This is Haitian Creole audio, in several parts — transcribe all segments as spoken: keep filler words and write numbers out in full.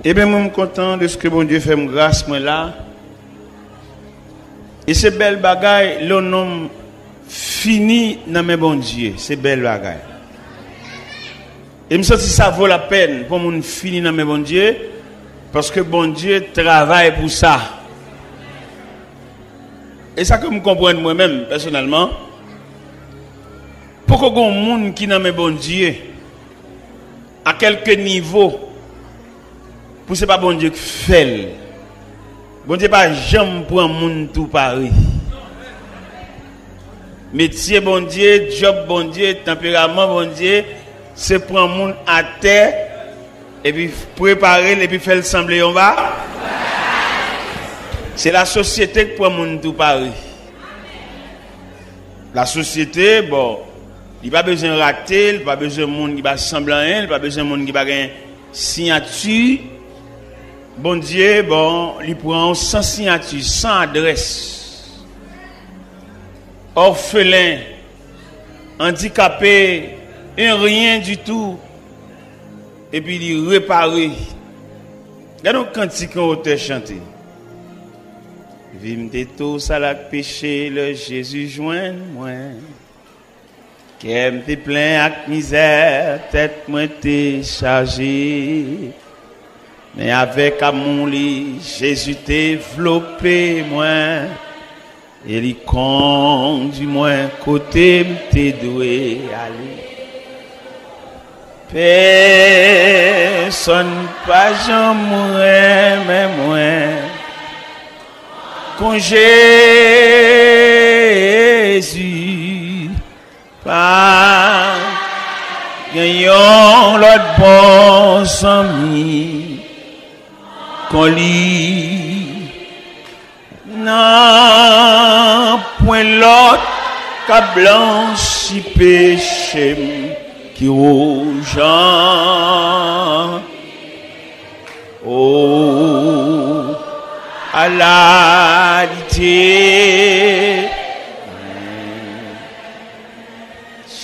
Ebyen, mwen, m kontan dèske Bondye fè m gras, mwen la. E se bèl bagay lè yon nonm fini nan men Bondye. Se bèl bagay. E m santi sa vo lapèn pou yon moun fini nan men Bondye, paske Bondye travay pou sa. E sa ke m konprann mwen menm, pèsonèlman, poko gen yon moun ki nan men Bondye, a kèlke nivo, pou se pa Bondye k fè l. Bondye pa janm pran moun tou pare. Metye Bondye, djòb Bondye, tanperaman Bondye, se pran moun atè, epi prepare l, epi fè l sanble yon va. Se lasosyete k pran moun tou pare. Lasosyete, bon, li pa bezwen rate, li pa bezwen moun ki pa sanble anyen, li pa bezwen moun ki pa gen siyati. Bondye, bon, li pran w san siyati, san adrès. Òfelen, andikape, en rien ditou. Epi li repare. Gade yon kantik yon otè chante. Vi m te tou sal ak peche lè Jezi jwenn mwen. Kè m te plen ak mizè, tèt mwen te chaje. Men avèk amou li, Jezi te vlope mwen. E li kondi mwen kote m te dwe ale. Pèsonn pa janm renmen mwen kon Jezi. Pa gen yon lòt bon zanmi kon li. Nan pwen lòt k ap blanchi peche m ki wouj an. O, ala li te.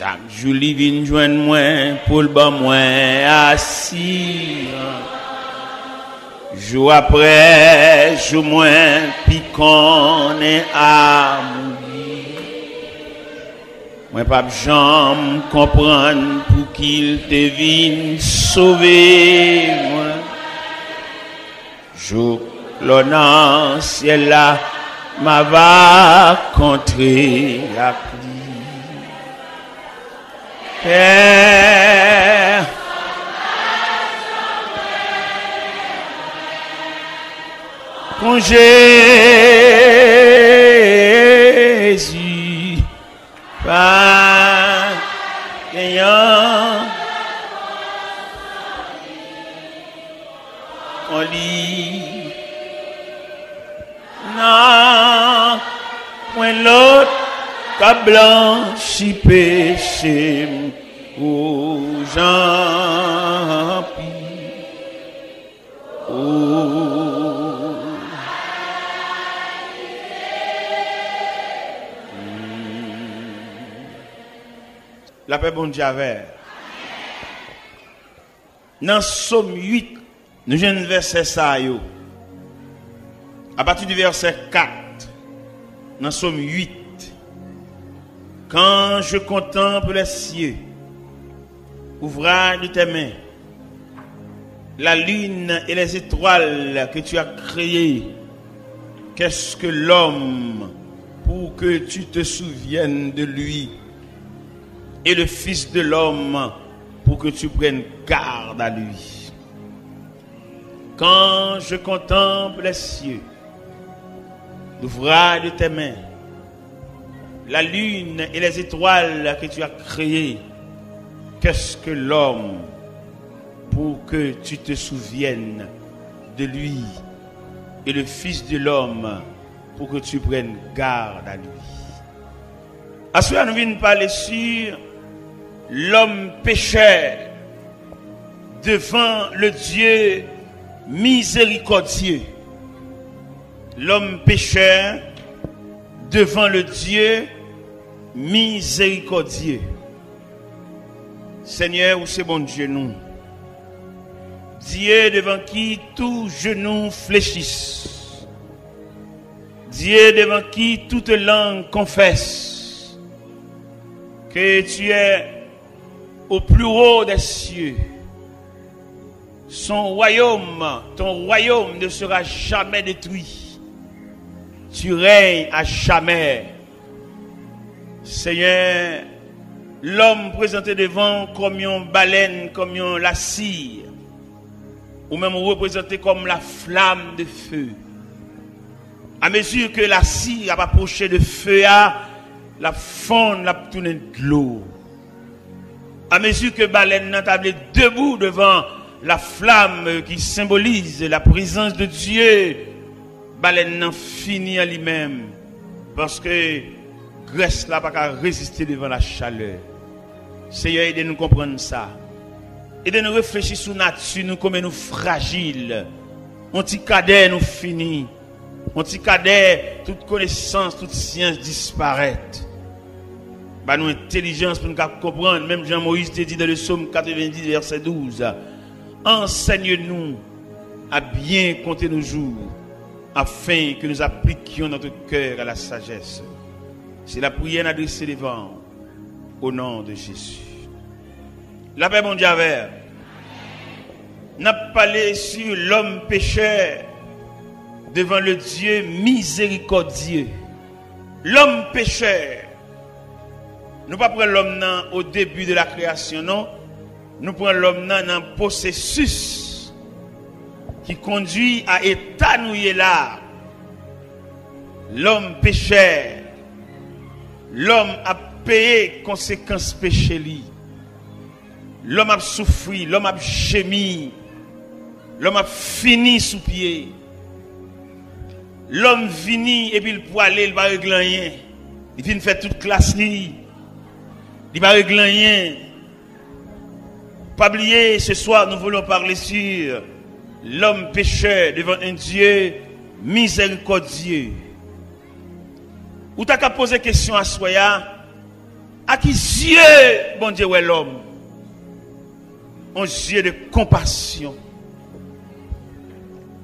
Chak jou li vin jwenn mwen pou l ban mwen asirans. Jou apre jou mwen pi konnen amou li. Mwen p ap janm konprann pouki l te vin sove mwen. Jouk lò nan syèl la, m a va kontre ak li. Pè, kon Jezi, pa genyen. Kon li. Nan pwen lòt k ap blanchi peche m wouj an pi. O. Lapè Bondye avè. Nan Sòm uit, nou jwenn vèsè sa yo. A pati de vèsè kat, nan Sòm uit, Quand je contemple les cieux, ouvrage de tes mains, la lune et les étoiles que tu as créées, qu'est-ce que l'homme pour que tu te souviennes de lui, et le fils de l'homme pour que tu prennes garde à lui? Quand je contemple les cieux, l'ouvrage de tes mains, la lune et les étoiles que tu as créées, qu'est-ce que l'homme pour que tu te souviennes de lui, et le fils de l'homme pour que tu prennes garde à lui? Aswè a nou vin pale sur l'homme pécheur devant le Dieu miséricordieux. L'homme pécheur devant le Dieu miséricordieux. Senyè, ou se Bondye nou. Dieu devant qui tout genou fléchisse, Dieu devant qui toute langue confesse que tu es au plus haut des cieux. Son royaume, ton royaume ne sera jamais détruit. Tu règnes à jamais. Senyè, lòm prezante devan w kòm yon balèn, kòm yon lasi. Ou menm ou reprezante kòm la flamme de feu. A mezi ke lasi ap apwoche de fe a, l ap fonn, l ap tounen dlo. A mezi ke balèn nan ta vle debou devan la flamme qui symbolise la présence de Dieu, balèn nan fini an li menm, paske grès la pa ka reziste devan la chalè. Seyè, ede nou konprann sa. Ede nou reflechi sou nati nou, konbyen nou frajil. On ti kadè nou fini. On ti kadè, tout konesans, tout syans disparèt. Ba nou entèlijans pou nou ka konprann, menm jan Moyiz te di dans le psaume quatre-vingt-dix, verset douze, enseigne-nous à bien compter nos jours, afin que nous appliquions notre cœur à la sagesse. Se lapriyè n adrese devan w, au nom de Jésus. Lapè Bondye avè w. N ap pale sur l'homme pécheur devant le Dieu miséricordieux. Lòm pechè. Nou pa pran lòm nan o debi de la kreyasyon, non. Nou pran lòm nan nan pwosesis ki kondui a eta nou ye la. Lòm pechè. Lòm ap peye konsekans peche li. Lòm ap soufri, lòm ap jemi, lòm ap fini sou pye. Lòm vini epi l pwale, l pa regle anyen. Li fin fè tout klas li, li pa regle anyen. Pa bliye, ce soir, nous voulons parler sur l'homme pécheur devant un Dieu miséricordieux. Ou ta ka poze kesyon aswè a, a ki zye Bondye wè lòm? On zye de konpasyon.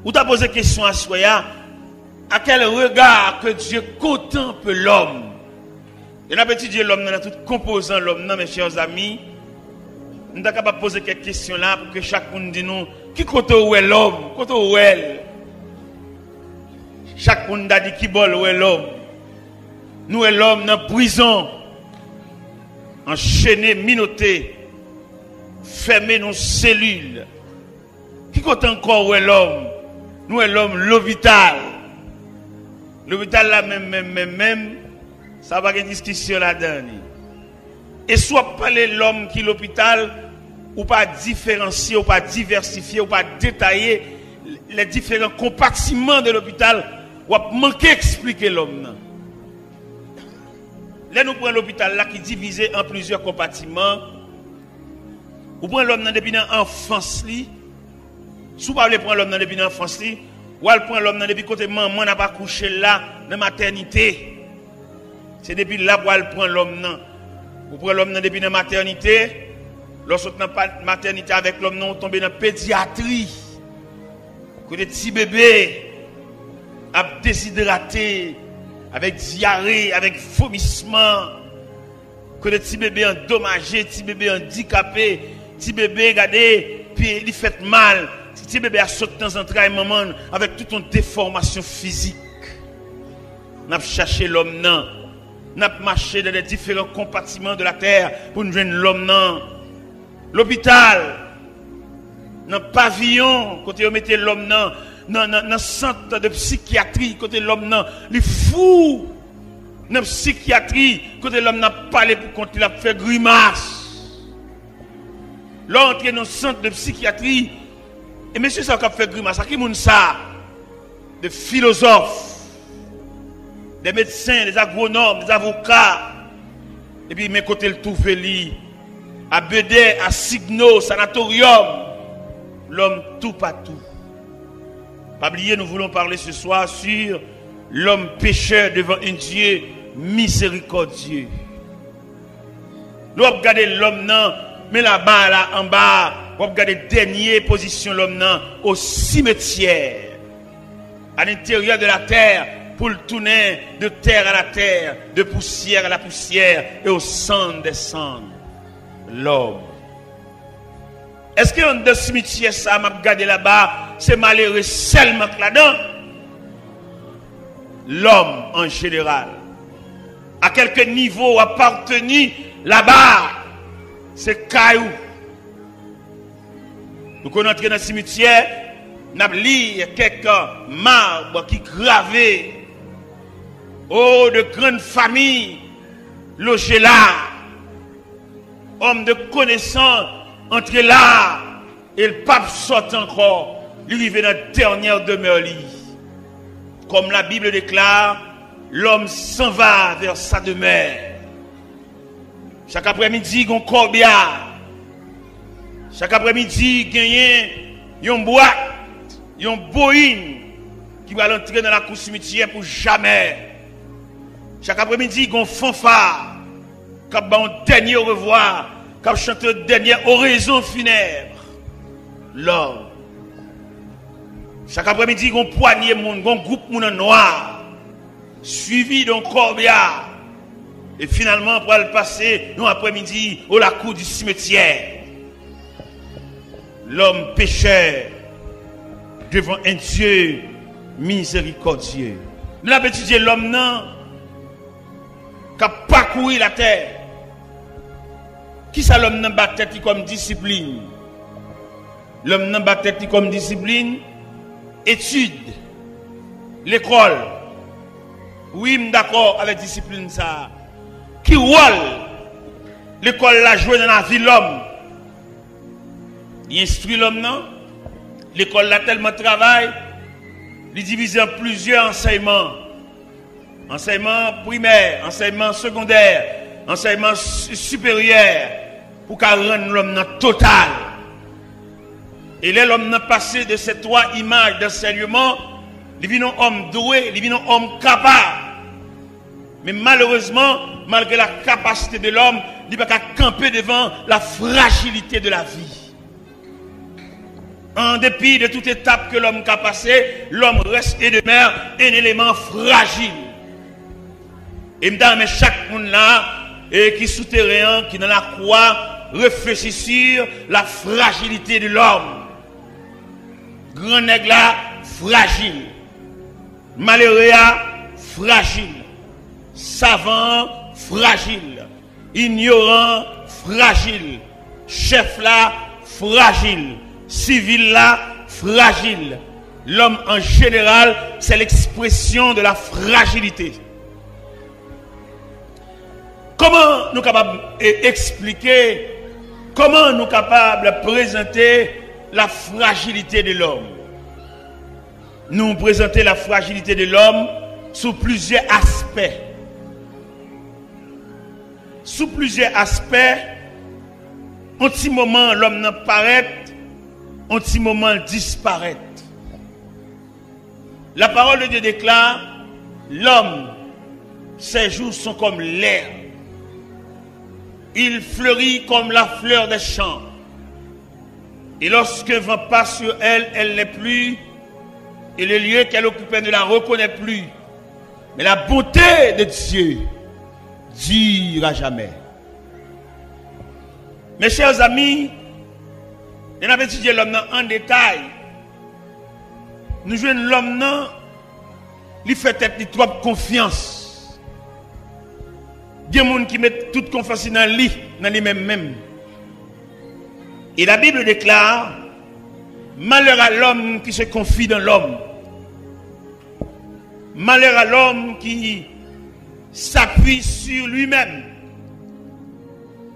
Ou ta poze kesyon aswè a, à quel regard que Dieu contemple l'homme? E n ap etidye lòm nan, nan tout konpozan lòm nan, mes chers amis. Nou ta kapab poze kèk kesyon la pou ke chak moun di nou, ki kote w wè lòm? Kote w wè l? Chak moun ta di ki bò l wè lòm. Nou wè lòm nan prizon, anchene, minote, fèmen nan selil. Ki kote ankò w wè lòm? Nou wè lòm lopital. Lopital la menm, menm, menm, menm, sa pa gen diskisyon ladan li. E si w ap pale lòm ki lopital, ou pa diferansye, ou pa divèsifye, ou pa detaye les différents compartiments de l'hôpital, w ap manke eksplike lòm nan. Lè nou pran lopital la ki divize an plizyè konpatiman, ou pran lòm nan depi nan anfans li. Si w pa vle pran lòm nan depi nan anfans li, w al pran lòm nan depi kote manman n ap akouche l la, nan matènite. Se depi la pou al pran lòm nan. Ou pran lòm nan depi nan matènite. Lè w sot nan pa-, matènite avèk lòm nan, ou tonbe nan pedyatri. Kote ti bebe ap dezidrate, avèk dyare, avèk vomisman. Kote ti bebe andomaje, ti bebe andikape, ti bebe, gade, pye li fèt mal. Ti, ti bebe a sot nan zantray manman l avèk tout yon defòmasyon fizik. N ap chache lòm nan. N ap mache dans les différents compartiments de la terre pou n jwenn lòm nan. Lopital, nan paviyon kote yo mete lòm nan, nan, nan, nan sant de psikyatri kote lòm nan, li fou. Nan psikyatri kote lòm nan ap pale pou kont li, l ap fè grimas. Lè w antre nan sant de psikyatri, e mesye sa yo k ap fè grimas, a ki moun sa? De filozòf, de medsen, de agwonòm, de avoka. Epi men kote l twouve li, a Bedè, a Signo, Sanatoryòm, lòm toupatou. Pa bliye, nous voulons parler ce soir sur l'homme pécheur devant un Dieu miséricordieux. Lè w ap gade lòm nan, men laba la anba, W ap gade dènye pozisyon lòm nan au cimetière, à l'intérieur de la terre, pou l tounen de terre à la terre, de poussière à la poussière et aux cendres des cendres. Lòm. Èske anndan simityè sa a m ap gade laba, se malere sèlman k ladan? Lòm an jeneral. A kèlke nivo w apateni laba, se kay ou. Nou konn antre nan simityè, n ap li kèk mab ki grave: Oh, de grandes familles logées là. Homme de connaissance antre la, e l p ap sòti ankò. Li rive nan dènyè demè li. Comme la Bible déclare, l'homme s'en va vers sa demeure. Chak aprèmidi, gon kòbya. Chak aprèmidi, genyen yon bwat, yon boyin ki pral antre nan lakou simityè pou jamè. Chak aprèmidi, gon fanfa k ap ba yon dènye orevwa, k ap chante dènye oraison funèbre. Lòm. Chak aprèmidi, gon pwanye moun, gon gwoup moun an nwa, swivi de yon kòbya, e finalman pral pase yon aprèmidi au lakou di simityè. Lòm pechè devan un Dieu miséricordieux. Nou ap etidye lòm nan k ap pakouri latè. Kisa lòm nan ba tèt li kòm disiplin? Lòm nan ba tèt li kòm disiplin, etid, lekòl. Wi, m dakò avèk disiplin sa a. Ki wòl lekòl la jwe nan lavi lòm? Li enstwi lòm nan. Lekòl la tèlman travay, li divize an plizyè ansèyman. Ansèyman primè, ansèyman segondè, ansèyman si-, siperyè, pou ka rann lòm nan total. E lè lòm nan pase de ces trois images d'enseignement, li vin yon òm dwe, li vin yon òm kapab. Men malerezman, malgre la kapasite de lòm, li pa ka kanpe devan la frajilite de la vi. En dépit de toute étape que l'homme ka pase, l'homme reste et demeure un élément fragile. E m ta renmen chak moun la, e ki sou teren an, ki nan lakou a, reflechi sur la fragilité de l'homme. Gran nèg la frajil. Malere a frajil. Savan an frajil. Inyoran an frajil. Chèf la frajil. Sivil la frajil. L'homme en général, c'est l'expression de la fragilité. Kòman nou kapab, e, eksplike, kòman nou kapab prezante la frajilite de lòm? Nou prezante la frajilite de lòm sou plizyè aspè. Sou plizyè aspè, yon ti moman lòm nan parèt, yon ti moman l disparèt. La parole de Dieu déclare, l'homme, ses jours sont comme l'herbe. Il fleurit comme la fleur des champs. Et lorsqu'un vent passe sur elle, elle n'est plus, et le lieu qu'elle occupait ne la reconnaît plus. Mais la bonté de Dieu dure à jamais. Mes chers amis, lè n ap etidye lòm nan an detay, nou jwenn lòm nan, li fè tèt li twòp konfyans. Gen moun ki met tout konfyans li nan li, nan li menm menm. Et la Bible déclare, malheur à l'homme qui se confie dans l'homme. Malheur à l'homme qui s'appuie sur lui-même.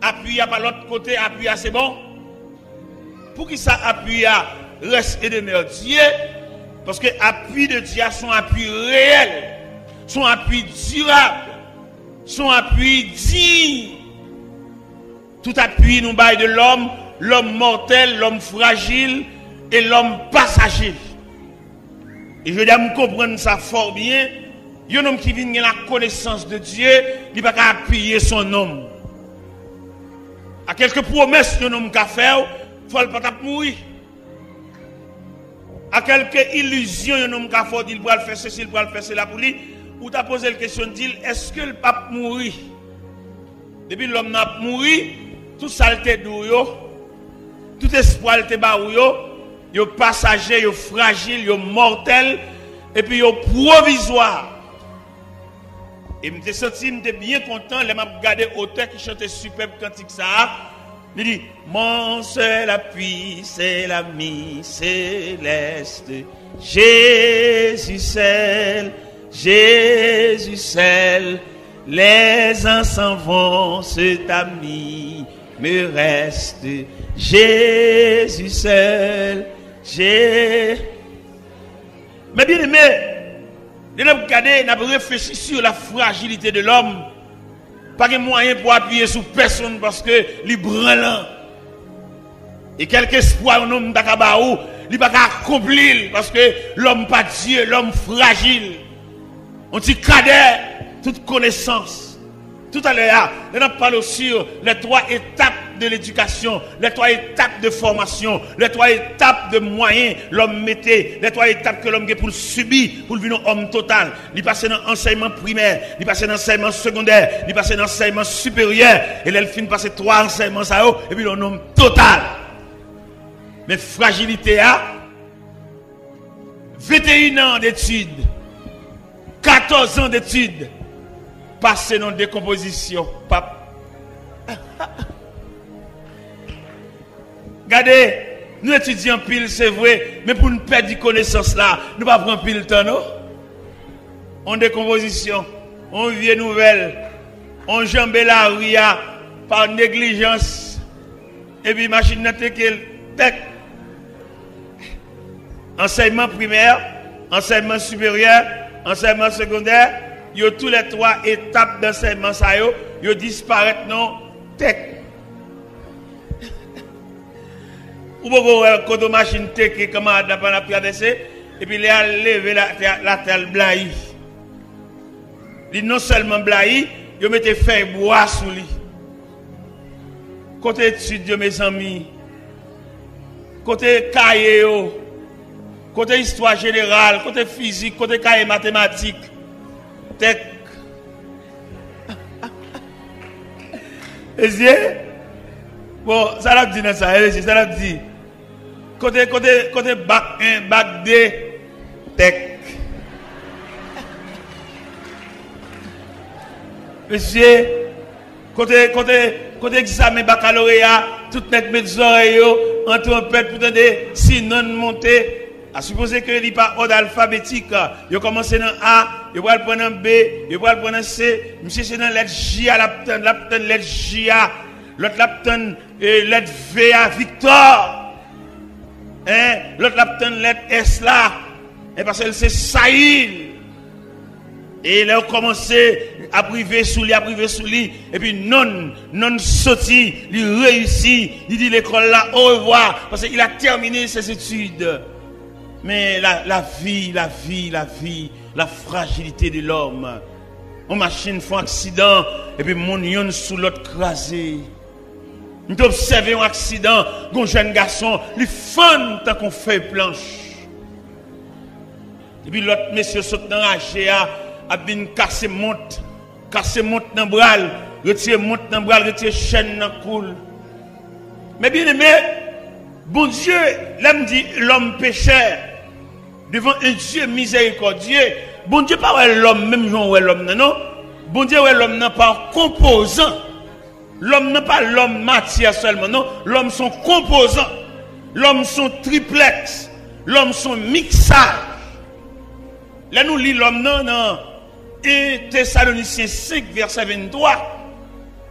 Apui a pa lòt kote, apui a se bon. Poukisa apui a reste et demeure Dieu? Paske apui de Dye a se yon apui reyèl, se yon apui dirab, se yon apui diy. Tout apui nou bay de lòm, lòm mòtèl, lòm frajil e lòm pasaje. E jodi a, m konprann sa fò byen. Yon nonm ki vin gen la connaissance de Dieu, li pa ka apiye sou yon nonm. A kèlke pwomès yon nonm ka fè w, Fò l pa t ap mouri. A kèlke ilizyon yon nonm ka fè w, di l pral fè sesi, l pral fè sela pou li, ou ta poze l kesyon, di l, èske l p ap mouri? Depi lòm nan ap mouri, tout sa l te di w yo, tout espwa l te ba ou yo, yo pasaje, yo frajil, yo mòtèl, epi yo pwovizwa. E m te santi m te byen kontan lè m ap gade otè ki chante sipèb kantik sa a. Li di, Mon seul appui, c'est l'ami céleste, Jésus seul, Jésus seul, les uns s'en vont, cet ami me reste, Jésus seul, Jésus. Mes bien-aimés, lè n ap gade, n ap reflechi sur la fragilité de l'homme. Pa gen mwayen pou apiye sou pèsonn paske li branlan. E kèlke espwa yon nonm ta ka ba ou, li pa ka akonpli l paske lòm pa Dye, lòm frajil. On ti kadè, tout konesans. Toutalè a, lè n ap pale w sur les trois étapes de l'éducation, les trois étapes de formation, les trois étapes de moyens lòm mete, les trois étapes ke lòm gen pou l sibi pou l vin yon òm total. Li pase nan ansèyman primè, li pase nan ansèyman segondè, li pase nan ansèyman siperyè, e lè l fin pase twa ansèyman sa yo, epi l yon nonm total. Men frajilite a, venteyen an detid, katòz an detid, pase nan dekonpozisyon. Pap. Gade, nou etidye anpil, se vre, men pou n pèdi konesans la, nou pa pran anpil tan, non. On dekonpozisyon, on vye nouvèl, on janbe lari a pa neglijans, epi machin nan teke l tèk. Ansèyman primè, ansèyman siperyè, ansèyman segondè, yo toulètwa etap dansèyman sa yo, yo disparèt nan tèk. Ou poko wè kote machin teke kanmarad la pandan ap travèse, epi lè al leve latè, latè al blayi. Li non sèlman blayi, yo mete fèy bwa sou li. Kote etid yo, mezanmi? Kote kaye yo? Kote istwa jeneral? Kote fizik? Kote kaye matematik? Tèk. Mesye, bon, sa l ap di nan sa, mesye, sa l ap di? Kote, kote, kote bak en, bak de? Tèk. Mesye, kote, kote, kote egzamen bakaloreya? Tout nèg met zòrèy yo an twonpèt pou tande si nonm monte. A sipoze ke li pa òd alfabetik. Yo kòmanse nan A, yo pral pran nan B, yo pral pran nan C. Misye se nan lèt J a l ap tann, l ap tann lèt J a. Lòt la ap tann, e, lèt V a, Victor. Hein? Lòt la ap tann lèt S la. Hein, paske l se Sayil. E lè yo kòmanse ap rive sou li, ap rive sou li, epi nonn, nonn soti, li reyisi, li di lekòl la orevwa, paske il a terminé ses études. Men la, la vi, la vi, la vi, la frajilite de lòm. Yon machin fè yon aksidan, epi moun yonn sou lòt kraze. M te obsève yon aksidan, gon jèn gason, li fann tankou fèy planch. Epi lòt mesye sot nan raje a, ap vin kase mont, kase mont nan bra l, retire mont nan bra l, retire chèn nan kou l. Men byeneme, Bondye, lè m di lòm pechè, devan un Dieu miséricordieux, Bondye pa wè lòm menm jan w wè lòm nan, non. Bondye wè lòm nan pa konpozan. Lòm nan pa lòm matyè sèlman, non. Lòm se yon konpozan. Lòm se yon triplèks. Lòm se yon miksaj. Lè nou li lòm nan, nan en Tesalonisyen senk, vèsè venntwa,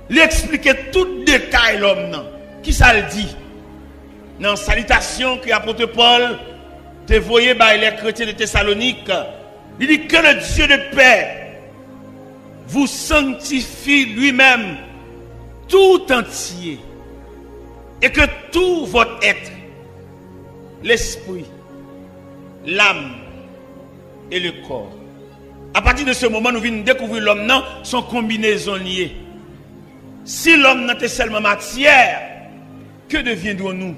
li eksplike tout detay lòm nan. Kisa l di? Nan salitasyon ke apot Pòl te voye bay lè kretyen de Tesalonik, li di, Que le Dieu de paix vous sanctifie lui-même tout entier, et que tout votre être, l'esprit, l'âme et le corps. Apati de se moman, nou vin dekouvri lòm nan se yon konbinezon li ye. Si lòm nan te sèlman matyè, que deviendrons-nous?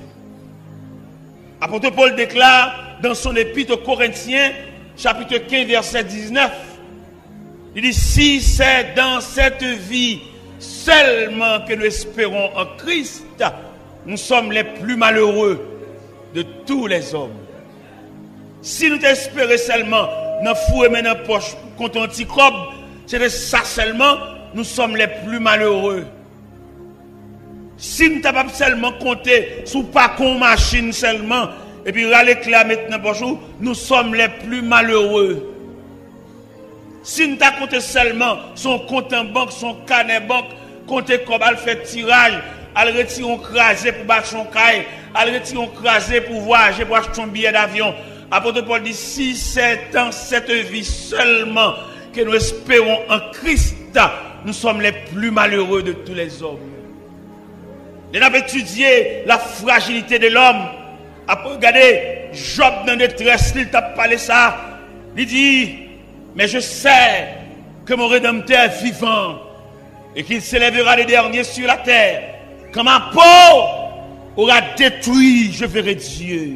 Apôtre Paul déclare dans son épître aux Corinthiens, chapitre quinze, verset dix-neuf, il dit, si c'est dans cette vie seulement que nous espérons en Christ, nous sommes les plus malheureux de tous les hommes. Si nou te espere sèlman nan foure men nan pòch pou konte yon ti kòb, se te sa sèlman, nous sommes les plus malheureux. Si n kapab sèlman konte sou pakon machin sèlman, epi rale kle a met nan pòch ou, nous sommes les plus malheureux. Si n ta konte sèlman sou yon kont an bank, sou yon kanè bank, konte kòb, al fè tiraj, al retire yon kraze pou bati yon kay, al retire yon kraze pou vwayaje, pou achte yon biyè davyon. Apôtre Paul dit, si c'est dans cette vie seulement que nous espérons en Christ, nous sommes les plus malheureux de tous les hommes. Lè n ap etidye la frajilite de lòm, ap gade Jòb nan detrès li, l t ap pale sa, li di, mais je sais que mon Rédempteur est vivant et qu'il s'élèvera le dernier sur la terre. Quand ma peau aura détruit, je verrai Dieu.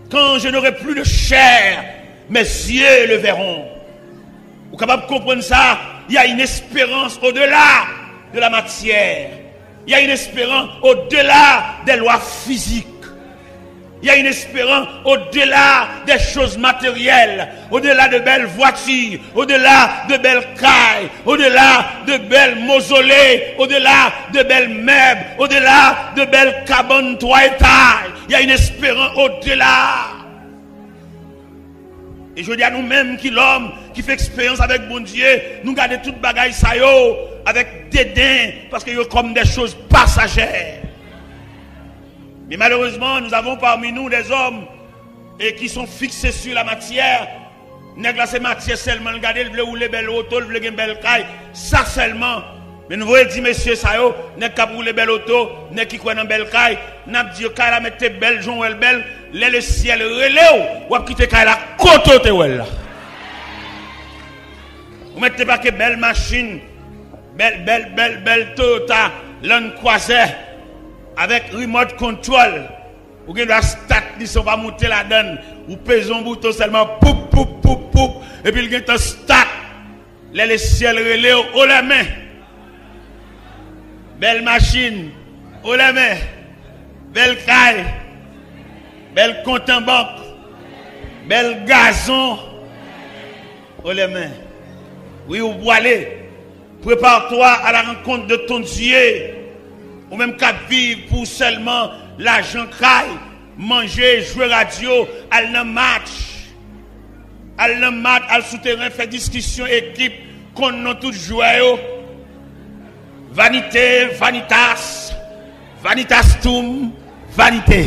Quand je n'aurai plus de chair, mes yeux le verront. Ou kapab konprann sa, il y a une espérance au-delà de la matière. Il y a une espérance au-delà des lois physiques. Il y a une espérance au-delà des choses matérielles, au-delà de belles voitures, au-delà de belles cailles, au-delà de belles mausolées, au-delà de belles meubles, au-delà de belles cabanes trois étages. Il y a une espérance au-delà. E jodi a nou menm ki lòm, ki fè eksperyans avèk Bondye, nou gade tout bagay sa yo avèk deden, paske yo kòm des choses passagères. Mais malheureusement, nous avons parmi nous des hommes et qui sont fixés sur la matière. Nèg la se matyè sèlman l gade, l vle woule bèl oto, l vle gen bèl kay, sa sèlman. Men nou voye di mesye sa yo, nèg k ap woule bèl oto, nèg ki kwè nan bèl kay, n ap di yo kay la mèt te bèl jan w wè l bèl, lè lesyèl rele w, w ap kite kay la kote w te wè l la. Ou mèt te pake bèl machin, bèl, bèl, bèl, bèl Toyota Land Cruiser avèk remote control. Ou gen dwa start li san w pa moute ladann. Ou peze yon bouton sèlman, poup, poup, poup, poup, epi l gentan start. Lè lesyèl rele w, o lè men. Bèl machin, o lè men. Bèl kay, bèl kont an bank, bèl gazon, o lè men. Wi, ou pwale. Prépare-toi à la rencontre de ton Dieu. Ou menm k ap viv pou sèlman lajan, kay, manje, jwe radyo, al nan match. Al nan match, al sou teren, fè diskisyon ekip, konn non tout jwè yo. Vanite, vanitas, vanitastum, vanite.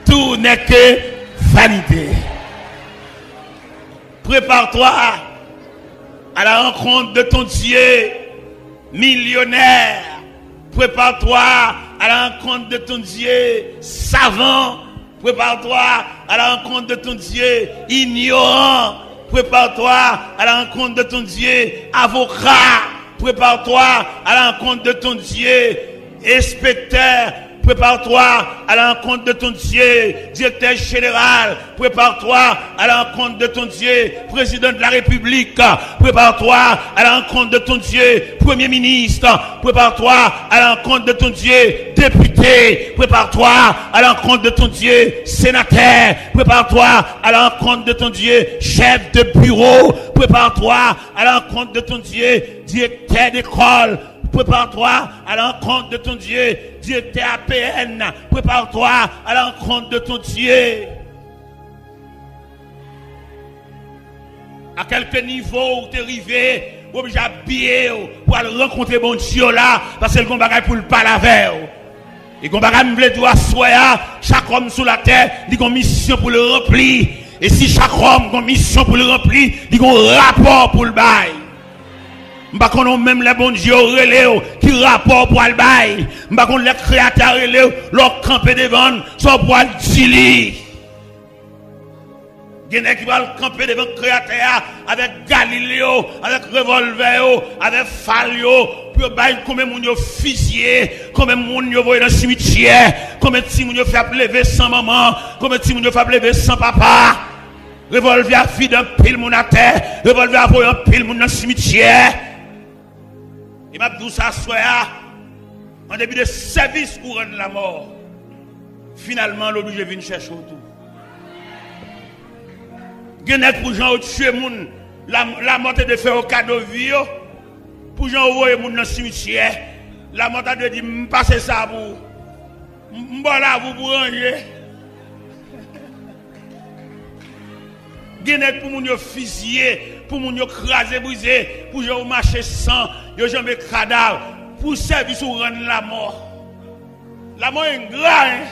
Tout n'est que vanité. Prépare-toi à la rencontre de ton Dieu, millionnaire. Prépare-toi à la rencontre de ton Dieu, savant. Prépare-toi à la rencontre de ton Dieu, ignorant. Prépare-toi à la rencontre de ton Dieu, avocat. Prépare-toi à la rencontre de ton Dieu, inspecteur. Prépare-toi à la rencontre de ton Dieu, directeur général. Prépare-toi à la rencontre de ton Dieu, président de la République. Prépare-toi à la rencontre de ton Dieu, premier ministre. Prépare-toi à la rencontre de ton Dieu, député. Prépare-toi à la rencontre de ton Dieu, sénateur. Prépare-toi à la rencontre de ton Dieu, chef de bureau. Prépare-toi à la rencontre de ton Dieu, directeur d'école. Prépare-toi à la rencontre de ton Dieu, directeur A P N. Prépare-toi à la rencontre de ton Dieu. A kèlke nivo ou te rive, ou oblije abiye w pou al rankontre Bondye w la, paske l gon bagay pou l pale avè w. E gon bagay m vle di w aswè a, chak òm sou latè, li gon misyon pou l ranpli. E si chak òm gon misyon pou l ranpli, li gon rapò pou l bay. M pa konnen w menm lè Bondye w rele w, ki rapò w pral bay. M pa konn lè Kreyatè a rele w, lè w kanpe devan l, sa w pral di li. Gen nèg ki pral kanpe devan Kreyatè a avèk Galil yo, avèk revòlvè yo, avèk fal yo, Pou yo bay konbyen moun yo fizye, konbyen moun yo voye nan simityè, konbyen timoun yo fè ap leve san manman, konbyen timoun yo fè ap leve san papa. Revòlvè a vide anpil moun atè, revòlvè a voye anpil moun nan simityè. E m ap di w sa aswè a, an depi de sèvis ou rann lamò, finalman l oblije vin chèche w tou. Gen nèg pou jan yo tiye moun, la- lamò te de fè yo kado vi yo, pou jan yo voye moun nan simityè, lamò ta dwe di m pase sa pou ou. M- m ba w lavi w pou ranje. Gen nèg pou moun yo fizye, pou moun yo kraze brize, pou jan yo mache san, yo janbe kadav, pou sèvis ou rann lamò. Lamò engra, en.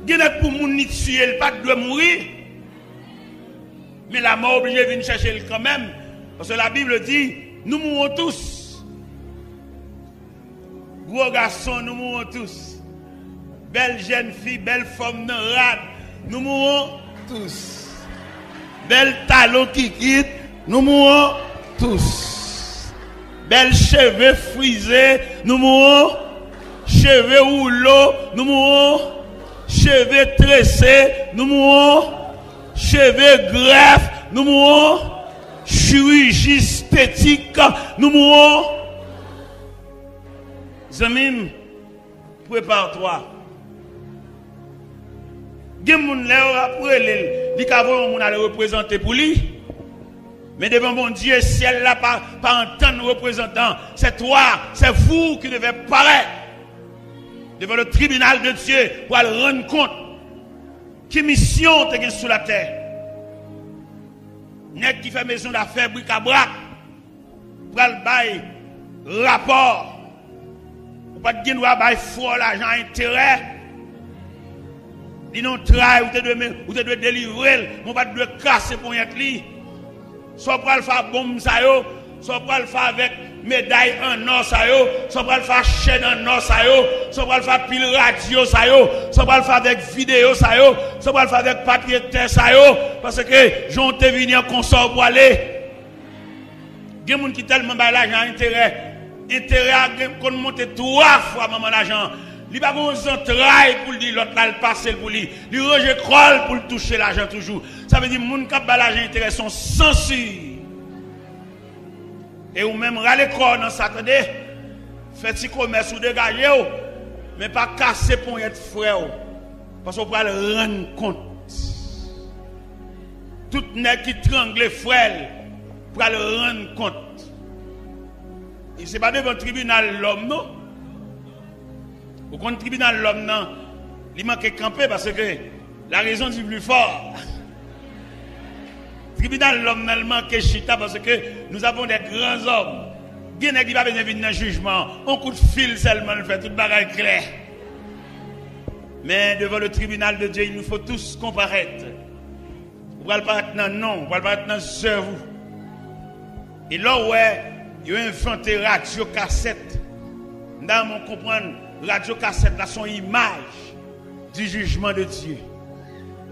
Gen nèg pou moun li tiye, li pa t dwe mouri. Men lamò oblije vin chèche l kanmenm. Paske Labib di, nous mourons tous. Gwo gason, nous mourons tous. Bèl jèn fi, bèl fanm nan rad, nous mourons tous. Bèl talon kikit, nous mourons tous. Bèl cheve frize, nous mourons. Cheve woulo, nous mourons. Cheve trese, nous mourons. Cheve grèf, nous mourons. Chiriji estetik, nous mourons. Zanmi m, prepare-toi. Gen moun lè yo ap rele l, li ka voye yon moun ale reprezante pou li. Men devan Bondye, syèl la pa, pa antann reprezantan. C'est toi, c'est vous qui devez paraître devant le tribunal de Dieu pou al rann kont ki misyon w te gen sou latè. Nèg ki fè mezon dafè brikabrak pral bay rapò. Ou pa t gen dwa bay frè w lajan a enterè. Li nan tray, ou te dwe, men- ou te dwe delivre l, men ou pa t dwe kase ponyèt li. Sa w pral fè a bonm sa yo, sa w pral fè avèk meday an nò sa yo, sa w pral fè a chèn an nò sa yo, sa w pral fè a pil radyo sa yo, sa w pral fè avèk videyo sa yo, sa w pral fè avèk papye tè sa yo, paske jan w te vini an konsa w prale. Gen moun ki tèlman bay lajan a enterè, enterè a gen konn monte twa fwa manman lajan an. Li pa gen yon zantray pou l di lòt la al pase l pou li. Li ranje kò l pou l touche lajan toujou. Sa vle di moun k ap bay lajan enterè se yon sansi. E ou menm rale kò w nan sa tande. Fè ti komès ou degaje w, men pa kase ponyèt frè w. Paske w pral rann kont. Tout nèg ki trangle frè l pral rann kont. E se pa devan tribinal lòm non. Ou konn tribinal lòm nan, li manke kanpe paske la raison du plus fort. Tribinal lòm nan, li manke chita paske nous avons des grands hommes. Gen nèg ki pa bezwen vin nan jijman an. On kout fil sèlman l fè, tout bagay klè. Men devan le tribinal de Dieu, il nous faut tous comparaître. Ou pral parèt nan non, ou pral parèt nan zèv ou. E lè w wè yo envante radyo kasèt, m ta renmen w konprann radyo kasèt la se yon imaj du jugement de Dieu.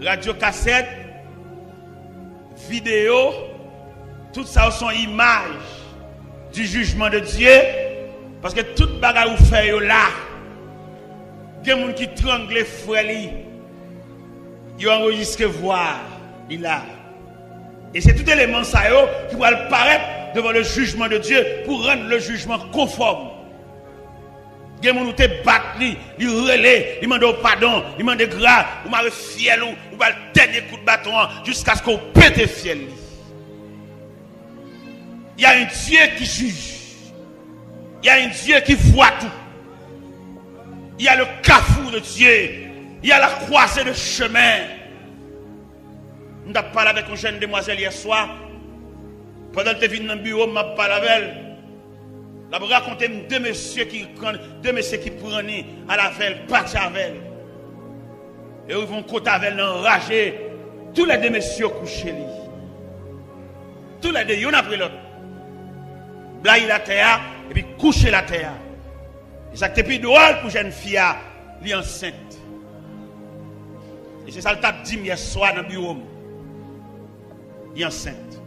Radyo kasèt, videyo, tout sa yo se yon imaj du jugement de Dieu, paske tout bagay ou fè yo la. Gen moun ki trangle frè li, yo anrejistre vwa li la. E se tout eleman sa yo ki pral parèt devan le jugement de Dieu pou rann le jugement konfòm. Gen moun ou te bat li, li rele, li mande w padon, li mande gras, ou mare fyèl ou, ou ba l dènye kout baton an jiskaske w pete fyèl li. Il y a un Dieu qui juge. Il y a un Dieu qui voit tout. Il y a le carrefour de Dieu. Il y a la croisée de chemin. M t ap pale avèk yon jèn demwazèl yè swa. Pandan l te vin nan biwo m, m ap pale avè l. L ap rakonte m de mesye ki pran, de mesye ki pran ni al avè l, pati avè l. E yo rive yon kote avè l nan raje. Toulède mesye yo kouche li. Toulède, youn apre lòt. Blayi l atè a, epi kouche l atè a. E sa k te pi dwòl pou jèn fi a, li ansent. E se sa l t ap di m yè swa nan biwo m. Li ansent.